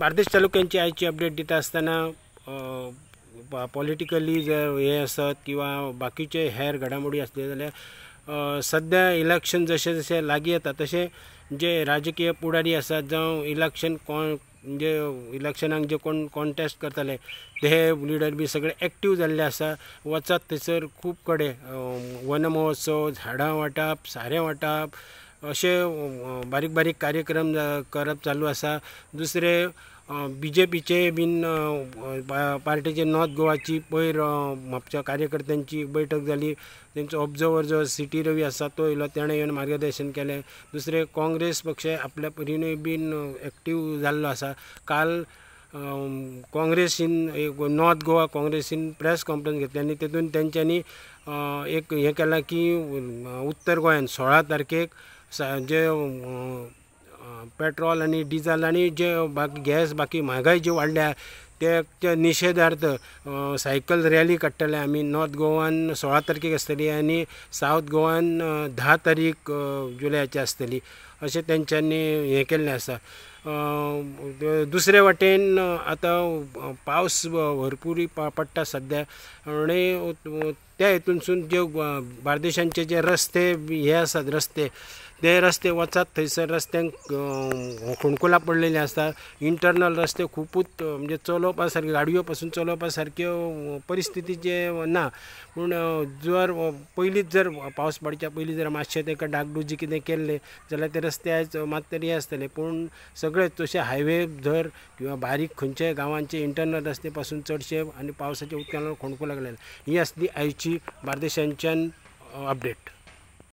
बार्देश तालुक्यांची आयची अपडेट दिता आसतना पॉलिटिकली जर हे आसत किंवा बाकीचे हेर घडामोडी आसले जाल्यार सद्या इलेक्शन जशें जशें लागीं येता तशें जे राजकीय पुढारी आसात जावं इलेक्शन कोण म्हणजे इलेक्शनाक जे कोण कॉन्टेस्ट करतले ते लिडर बी सगळे एक्टीव जाल्ले आसा. वचत थंयसर खूब कडेन वन महोत्सव, झाडां वांटप, सारें वांटप अशे बारीक बारीक कार्यक्रम करप चालू आसा. दुसरे बीजेपीचे बीन पार्टीचे नॉर्थ गोवाची पयर म्हापच्या कार्यकर्त्यांची बैठक जाली. तेंचो ऑब्जर्वर जो सी टी रवी आसा तो येयलो, तेणें येवन मार्गदर्शन केलें. दुसरें काँग्रेस पक्ष आपल्या परिनूय बीन एक्टीव जाल्लो आसा. काल काँग्रेसीन एक नॉर्थ गोवा काँग्रेसीन प्रेस कॉन्फरन्स घेतली आनी तेतून तेंच्यांनी एक हें केलां की उत्तर गोंयान 16 तारखेक जे पेट्रोल आनी डिजल आनी जे बाकी गॅस बाकी म्हारगाय जी वाडल्या ते निशेधार्थ सायकल रॅली काडटले आमी. नॉर्थ गोवान 16 तारखेक आसतली आनी सावथ गोवान 10 तारीख जुलयाची आसतली अशें तेंच्यांनी हें केल्लें आसा. दुसरे वाटेन आतां पावस भरपूर पडटा सद्या आनी त्या हितूनसून जे बार्देशांचे जे रस्ते हे आसात रस्ते ते रस्ते वचात थंयसर रस्त्यांक फोंडकुलां पडलेलीं आसता. इंटरनल रस्ते खुबूच म्हणजे चलोवपा सारके, गाडयो पासून चलोवपा सारक्यो परिस्थितीचे ना. पूण जर पयलींच जर पावस पडच्या पयलीं जर मातशें ताका डागडुजी कितें केल्लें जाल्यार ते रस्ते आयज मात तरी आसतले. पूण सगळे तशे हायवे धर किंवा बारीक खंयच्याय गांवांचे इंटरनल रस्ते पासून चडशे आनी पावसाच्या उदकान फोंडकुलां लागले. ही आसली आयची बार्देशांच्यान अपडेट.